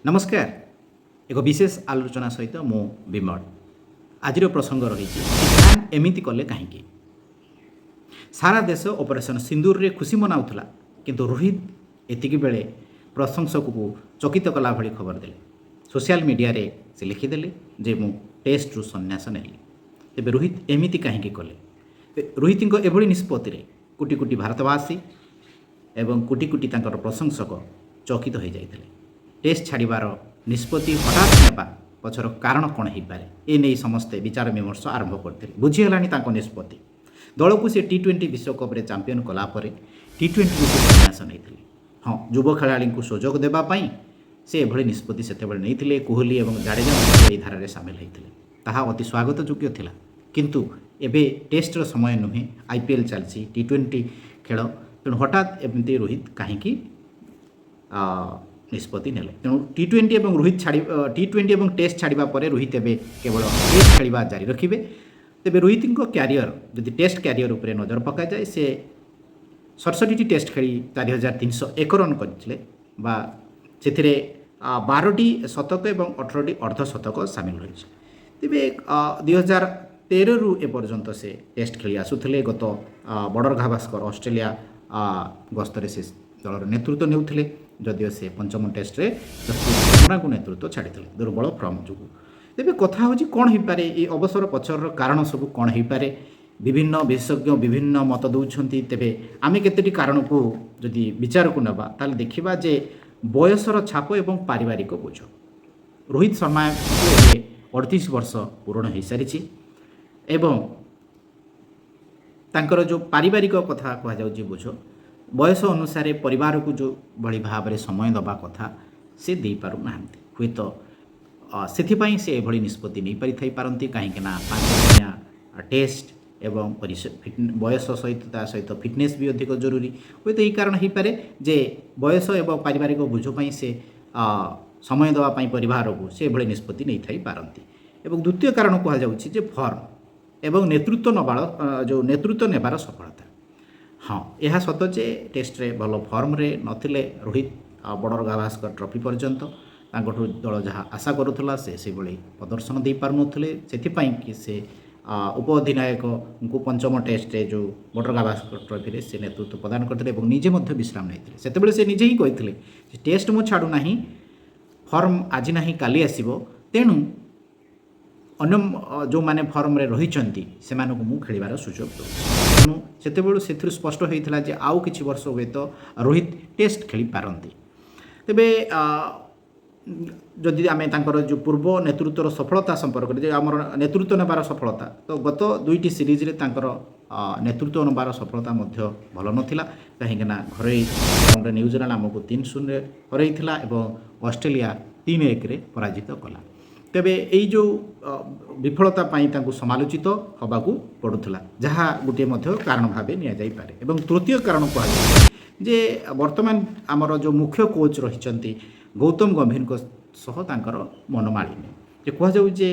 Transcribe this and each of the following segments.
ନମସ୍କାର। ଏକ ବିଶେଷ ଆଲୋଚନା ସହିତ ମୁଁ ବିମଳ। ଆଜିର ପ୍ରସଙ୍ଗ ରହିଛି, ଇସ୍ରାଏଲ ଏମିତି କଲେ କାହିଁକି? ସାରା ଦେଶ ଅପରେସନ୍ ସିନ୍ଦୁରରେ ଖୁସି ମନାଉଥିଲା, କିନ୍ତୁ ରୋହିତ ଏତିକି ବେଳେ ପ୍ରଶଂସକକୁ ଚକିତ କଲା ଭଳି ଖବର ଦେଲେ। ସୋସିଆଲ ମିଡ଼ିଆରେ ସେ ଲେଖିଦେଲେ ଯେ ମୁଁ ଟେଷ୍ଟରୁ ସନ୍ନ୍ୟାସ ନେଲି। ତେବେ ରୋହିତ ଏମିତି କାହିଁକି କଲେ? ରୋହିତଙ୍କ ଏଭଳି ନିଷ୍ପତ୍ତିରେ କୋଟି କୋଟି ଭାରତବାସୀ ଏବଂ କୋଟି କୋଟି ତାଙ୍କର ପ୍ରଶଂସକ ଚକିତ ହୋଇଯାଇଥିଲେ। ଟେଷ୍ଟ ଛାଡ଼ିବାର ନିଷ୍ପତ୍ତି ହଠାତ୍ ନେବା ପଛର କାରଣ କ'ଣ ହୋଇପାରେ, ଏ ନେଇ ସମସ୍ତେ ବିଚାର ବିମର୍ଶ ଆରମ୍ଭ କରିଥିଲେ। ବୁଝିହେଲାଣି ତାଙ୍କ ନିଷ୍ପତ୍ତି। ଦଳକୁ ସେ ଟି-20 ବିଶ୍ୱକପ୍ରେ ଚାମ୍ପିୟନ କଲା ପରେ ଟି-20ରୁ ସେ ସନ୍ନ୍ୟାସ ନେଇଥିଲେ। ହଁ, ଯୁବ ଖେଳାଳିଙ୍କୁ ସୁଯୋଗ ଦେବା ପାଇଁ ସେ ଏଭଳି ନିଷ୍ପତ୍ତି ସେତେବେଳେ ନେଇଥିଲେ। କୋହଲି ଏବଂ ଜାଡ଼େଜା ମଧ୍ୟ ଏହି ଧାରାରେ ସାମିଲ ହୋଇଥିଲେ। ତାହା ଅତି ସ୍ୱାଗତ ଯୋଗ୍ୟ ଥିଲା। କିନ୍ତୁ ଏବେ ଟେଷ୍ଟର ସମୟ ନୁହେଁ, ଆଇପିଏଲ୍ ଚାଲିଛି, ଟି-20 ଖେଳ। ତେଣୁ ହଠାତ୍ ଏମିତି ରୋହିତ କାହିଁକି ନିଷ୍ପତ୍ତି ନେଲେ? ତେଣୁ ଟି-20 ଏବଂ ରୋହିତ ଛାଡ଼ି, ଟି-20 ଏବଂ ଟେଷ୍ଟ ଛାଡ଼ିବା ପରେ ରୋହିତ ଏବେ କେବଳ ଟେଷ୍ଟ ଖେଳିବା ଜାରି ରଖିବେ। ତେବେ ରୋହିତଙ୍କ କ୍ୟାରିୟର, ଯଦି ଟେଷ୍ଟ କ୍ୟାରିୟର ଉପରେ ନଜର ପକାଯାଏ, ସେ 67ଟି ଟେଷ୍ଟ ଖେଳି 4301 ରନ୍ କରିଥିଲେ ବା ସେଥିରେ 12ଟି ଶତକ ଏବଂ 18ଟି ଅର୍ଦ୍ଧଶତକ ସାମିଲ ରହିଛି। ତେବେ 2013ରୁ ଏପର୍ଯ୍ୟନ୍ତ ସେ ଟେଷ୍ଟ ଖେଳି ଆସୁଥିଲେ। ଗତ ବର୍ଡର ଗାଭାସ୍କର ଅଷ୍ଟ୍ରେଲିଆ ଗସ୍ତରେ ସେ ଦଳର ନେତୃତ୍ୱ ନେଉଥିଲେ, ଯଦିଓ ସେ ପଞ୍ଚମ ଟେଷ୍ଟରେ ଜସପ୍ରୀତ ବୁମରାଙ୍କୁ ନେତୃତ୍ୱ ଛାଡ଼ିଥିଲେ ଦୁର୍ବଳ ଫର୍ମ ଯୋଗୁଁ। ତେବେ କଥା ହେଉଛି, କ'ଣ ହେଇପାରେ ଏ ଅବସର ପଛର କାରଣ ସବୁ କ'ଣ ହେଇପାରେ? ବିଭିନ୍ନ ବିଶେଷଜ୍ଞ ବିଭିନ୍ନ ମତ ଦେଉଛନ୍ତି। ତେବେ ଆମେ କେତୋଟି କାରଣକୁ ଯଦି ବିଚାରକୁ ନେବା, ତାହେଲେ ଦେଖିବା ଯେ ବୟସର ଛାପ ଏବଂ ପାରିବାରିକ ବୋଝ। ରୋହିତ ଶର୍ମାଙ୍କୁ ଏବେ 38 ବର୍ଷ ପୂରଣ ହୋଇସାରିଛି ଏବଂ ତାଙ୍କର ଯେଉଁ ପାରିବାରିକ କଥା କୁହାଯାଉଛି ବୋଝ, ବୟସ ଅନୁସାରେ ପରିବାରକୁ ଯେଉଁ ଭଳି ଭାବରେ ସମୟ ଦେବା କଥା ସେ ଦେଇପାରୁନାହାନ୍ତି। ହୁଏତ ସେଥିପାଇଁ ସେ ଏଭଳି ନିଷ୍ପତ୍ତି ନେଇପାରିଥାଇପାରନ୍ତି, କାହିଁକି ନା 5 ଦିନିଆ ଟେଷ୍ଟ ଏବଂ ବୟସ ସହିତ ତା ସହିତ ଫିଟନେସ୍ ବି ଅଧିକ ଜରୁରୀ। ହୁଏତ ଏହି କାରଣ ହେଇପାରେ ଯେ ବୟସ ଏବଂ ପାରିବାରିକ ବୋଝ ପାଇଁ ସେ ସମୟ ଦେବା ପାଇଁ ପରିବାରକୁ ସେ ଏଭଳି ନିଷ୍ପତ୍ତି ନେଇଥାଇପାରନ୍ତି। ଏବଂ ଦ୍ୱିତୀୟ କାରଣ କୁହାଯାଉଛି ଯେ ଫର୍ମ ଏବଂ ନେତୃତ୍ୱ ନେବାର ଯେଉଁ ନେତୃତ୍ୱ ନେବାର ସଫଳତା। ହଁ, ଏହା ସତ ଯେ ଟେଷ୍ଟରେ ଭଲ ଫର୍ମରେ ନଥିଲେ ରୋହିତ ବର୍ଡର ଗାଭାସ୍କର ଟ୍ରଫି ପର୍ଯ୍ୟନ୍ତ। ତାଙ୍କଠୁ ଦଳ ଯାହା ଆଶା କରୁଥିଲା, ସେ ସେଭଳି ପ୍ରଦର୍ଶନ ଦେଇପାରୁନଥିଲେ। ସେଥିପାଇଁ କି ସେ ଉପ ଅଧିନାୟକଙ୍କୁ ପଞ୍ଚମ ଟେଷ୍ଟରେ ଯେଉଁ ବର୍ଡର ଗାଭାସ୍କର ଟ୍ରଫିରେ ସେ ନେତୃତ୍ୱ ପ୍ରଦାନ କରିଥିଲେ ଏବଂ ନିଜେ ମଧ୍ୟ ବିଶ୍ରାମ ନେଇଥିଲେ। ସେତେବେଳେ ସେ ନିଜେ ହିଁ କହିଥିଲେ ଯେ ଟେଷ୍ଟ ମୁଁ ଛାଡ଼ୁନାହିଁ, ଫର୍ମ ଆଜି ନାହିଁ କାଲି ଆସିବ, ତେଣୁ ଅନ୍ୟ ଯେଉଁମାନେ ଫର୍ମରେ ରହିଛନ୍ତି ସେମାନଙ୍କୁ ମୁଁ ଖେଳିବାର ସୁଯୋଗ ଦେଉଛି। ତେଣୁ ସେତେବେଳୁ ସେଥିରୁ ସ୍ପଷ୍ଟ ହୋଇଥିଲା ଯେ ଆଉ କିଛି ବର୍ଷ ହୁଏତ ରୋହିତ ଟେଷ୍ଟ ଖେଳିପାରନ୍ତି। ତେବେ ଯଦି ଆମେ ତାଙ୍କର ଯେଉଁ ପୂର୍ବ ନେତୃତ୍ୱର ସଫଳତା ସମ୍ପର୍କରେ, ଯେ ଆମର ନେତୃତ୍ୱ ନେବାର ସଫଳତା, ତ ଗତ ଦୁଇଟି ସିରିଜରେ ତାଙ୍କର ନେତୃତ୍ୱ ନେବାର ସଫଳତା ମଧ୍ୟ ଭଲ ନଥିଲା, କାହିଁକିନା ଘରୋଇ ଗ୍ରାଉଣ୍ଡରେ ନ୍ୟୁଜିଲାଣ୍ଡ ଆମକୁ 3-0ରେ ହରାଇଥିଲା ଏବଂ ଅଷ୍ଟ୍ରେଲିଆ 3-1ରେ ପରାଜିତ କଲା। ତେବେ ଏଇ ଯେଉଁ ବିଫଳତା ପାଇଁ ତାଙ୍କୁ ସମାଲୋଚିତ ହେବାକୁ ପଡ଼ୁଥିଲା, ଯାହା ଗୋଟିଏ ମଧ୍ୟ କାରଣ ଭାବେ ନିଆଯାଇପାରେ। ଏବଂ ତୃତୀୟ କାରଣ କୁହାଯାଉଛି ଯେ ବର୍ତ୍ତମାନ ଆମର ଯେଉଁ ମୁଖ୍ୟ କୋଚ୍ ରହିଛନ୍ତି ଗୌତମ ଗମ୍ଭୀରଙ୍କ ସହ ତାଙ୍କର ମନମାଳିନ୍ୟ, ଯେ କୁହାଯାଉଛି ଯେ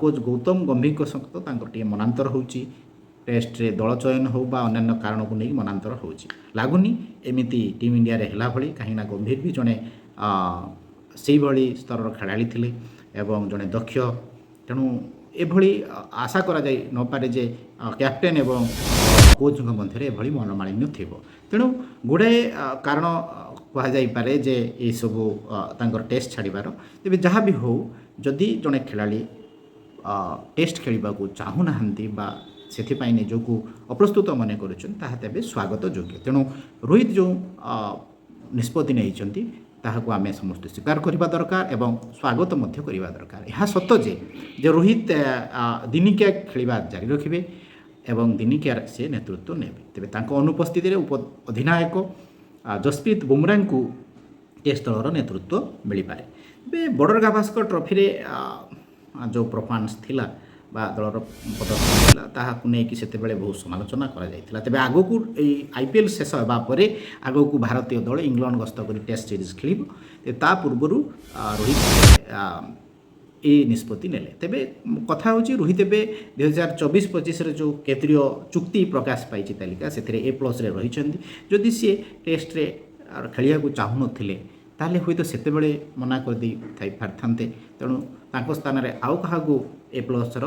କୋଚ୍ ଗୌତମ ଗମ୍ଭୀରଙ୍କ ସହିତ ତାଙ୍କର ଟିକେ ମନାନ୍ତର ହେଉଛି। ଟେଷ୍ଟରେ ଦଳ ଚୟନ ହେଉ ବା ଅନ୍ୟାନ୍ୟ କାରଣକୁ ନେଇ ମନାନ୍ତର ହେଉଛି। ଲାଗୁନି ଏମିତି ଟିମ୍ ଇଣ୍ଡିଆରେ ହେଲା ଭଳି, କାହିଁକିନା ଗମ୍ଭୀର ବି ଜଣେ ସେଇଭଳି ସ୍ତରର ଖେଳାଳି ଥିଲେ ଏବଂ ଜଣେ ଦକ୍ଷ। ତେଣୁ ଏଭଳି ଆଶା କରାଯାଇ ନପାରେ ଯେ କ୍ୟାପ୍ଟେନ୍ ଏବଂ କୋଚ୍ଙ୍କ ମଧ୍ୟରେ ଏଭଳି ମନମାଳିନ୍ୟ ଥିବ। ତେଣୁ ଗୁଡ଼ାଏ କାରଣ କୁହାଯାଇପାରେ ଯେ ଏସବୁ ତାଙ୍କର ଟେଷ୍ଟ ଛାଡ଼ିବାର। ତେବେ ଯାହା ବି ହେଉ, ଯଦି ଜଣେ ଖେଳାଳି ଟେଷ୍ଟ ଖେଳିବାକୁ ଚାହୁଁନାହାନ୍ତି ବା ସେଥିପାଇଁ ନିଜକୁ ଅପ୍ରସ୍ତୁତ ମନେ କରୁଛନ୍ତି, ତାହା ତେବେ ସ୍ୱାଗତ ଯୋଗ୍ୟ। ତେଣୁ ରୋହିତ ଯେଉଁ ନିଷ୍ପତ୍ତି ନେଇଛନ୍ତି, ତାହାକୁ ଆମେ ସମସ୍ତେ ସ୍ୱୀକାର କରିବା ଦରକାର ଏବଂ ସ୍ୱାଗତ ମଧ୍ୟ କରିବା ଦରକାର। ଏହା ସତ ଯେ ରୋହିତ ଦିନିକିଆ ଖେଳିବା ଜାରି ରଖିବେ ଏବଂ ଦିନିକିଆରେ ସେ ନେତୃତ୍ୱ ନେବେ। ତେବେ ତାଙ୍କ ଅନୁପସ୍ଥିତିରେ ଉପ ଅଧିନାୟକ ଜସପ୍ରୀତ ବୁମରାଙ୍କୁ ଟେଷ୍ଟ ଦଳର ନେତୃତ୍ୱ ମିଳିପାରେ। ତେବେ ବର୍ଡର ଗାଭାସ୍କର ଟ୍ରଫିରେ ଯେଉଁ ପରଫର୍ମାନ୍ସ ଥିଲା ବା ଦଳର ପ୍ରଦର୍ଶନ ଥିଲା, ତାହାକୁ ନେଇକି ସେତେବେଳେ ବହୁ ସମାଲୋଚନା କରାଯାଇଥିଲା। ତେବେ ଆଗକୁ ଏଇ ଆଇପିଏଲ୍ ଶେଷ ହେବା ପରେ ଆଗକୁ ଭାରତୀୟ ଦଳ ଇଂଲଣ୍ଡ ଗସ୍ତ କରି ଟେଷ୍ଟ ସିରିଜ୍ ଖେଳିବ। ତେବେ ତା ପୂର୍ବରୁ ରୋହିତ ଏଇ ନିଷ୍ପତ୍ତି ନେଲେ। ତେବେ କଥା ହେଉଛି, ରୋହିତ ଏବେ 2024-25ରେ ଯେଉଁ କେନ୍ଦ୍ରୀୟ ଚୁକ୍ତି ପ୍ରକାଶ ପାଇଛି ତାଲିକା, ସେଥିରେ ଏ ପ୍ଲସ୍ରେ ରହିଛନ୍ତି। ଯଦି ସିଏ ଟେଷ୍ଟରେ ଖେଳିବାକୁ ଚାହୁଁନଥିଲେ, ତାହେଲେ ହୁଏତ ସେତେବେଳେ ମନା କରିଦେଇ ଥାଇପାରିଥାନ୍ତେ। ତେଣୁ ତାଙ୍କ ସ୍ଥାନରେ ଆଉ କାହାକୁ ଏ ପ୍ଲସ୍ର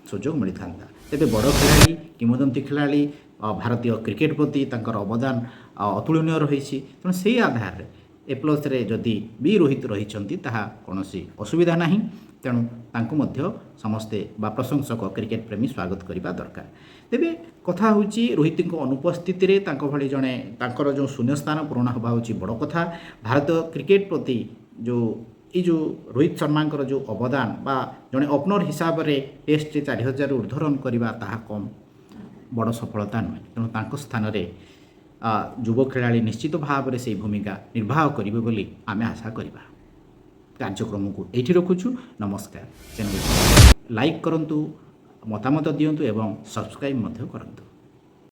ସୁଯୋଗ ମିଳିଥାନ୍ତା। ତେବେ ବଡ଼ ଖେଳାଳି, କିମ୍ବଦନ୍ତୀ ଖେଳାଳି, ଭାରତୀୟ କ୍ରିକେଟ ପ୍ରତି ତାଙ୍କର ଅବଦାନ ଅତୁଳନୀୟ ରହିଛି। ତେଣୁ ସେଇ ଆଧାରରେ ଏ ପ୍ଲସ୍ରେ ଯଦି ବି ରୋହିତ ରହିଛନ୍ତି, ତାହା କୌଣସି ଅସୁବିଧା ନାହିଁ। ତେଣୁ ତାଙ୍କୁ ମଧ୍ୟ ସମସ୍ତେ ବା ପ୍ରଶଂସକ, କ୍ରିକେଟ ପ୍ରେମୀ ସ୍ୱାଗତ କରିବା ଦରକାର। ତେବେ କଥା ହେଉଛି, ରୋହିତଙ୍କ ଅନୁପସ୍ଥିତିରେ ତାଙ୍କ ଭଳି ଜଣେ, ତାଙ୍କର ଯେଉଁ ଶୂନ୍ୟସ୍ଥାନ ପୂରଣ ହେବା ହେଉଛି ବଡ଼ କଥା। ଭାରତୀୟ କ୍ରିକେଟ ପ୍ରତି ଯେଉଁ ଏଇ ଯେଉଁ ରୋହିତ ଶର୍ମାଙ୍କର ଯେଉଁ ଅବଦାନ ବା ଜଣେ ଓପନର ହିସାବରେ ଟେଷ୍ଟରେ 4000ରୁ ଉର୍ଦ୍ଧ୍ୱ ରନ୍ କରିବା, ତାହା କମ୍ ବଡ଼ ସଫଳତା ନୁହେଁ। ତେଣୁ ତାଙ୍କ ସ୍ଥାନରେ ଯୁବ ଖେଳାଳି ନିଶ୍ଚିତ ଭାବରେ ସେଇ ଭୂମିକା ନିର୍ବାହ କରିବେ ବୋଲି ଆମେ ଆଶା କରିବା। କାର୍ଯ୍ୟକ୍ରମକୁ ଏଇଠି ରଖୁଛୁ। ନମସ୍କାର। ଚ୍ୟାନେଲ ଲାଇକ୍ କରନ୍ତୁ, ମତାମତ ଦିଅନ୍ତୁ ଏବଂ ସବସ୍କ୍ରାଇବ୍ ମଧ୍ୟ କରନ୍ତୁ।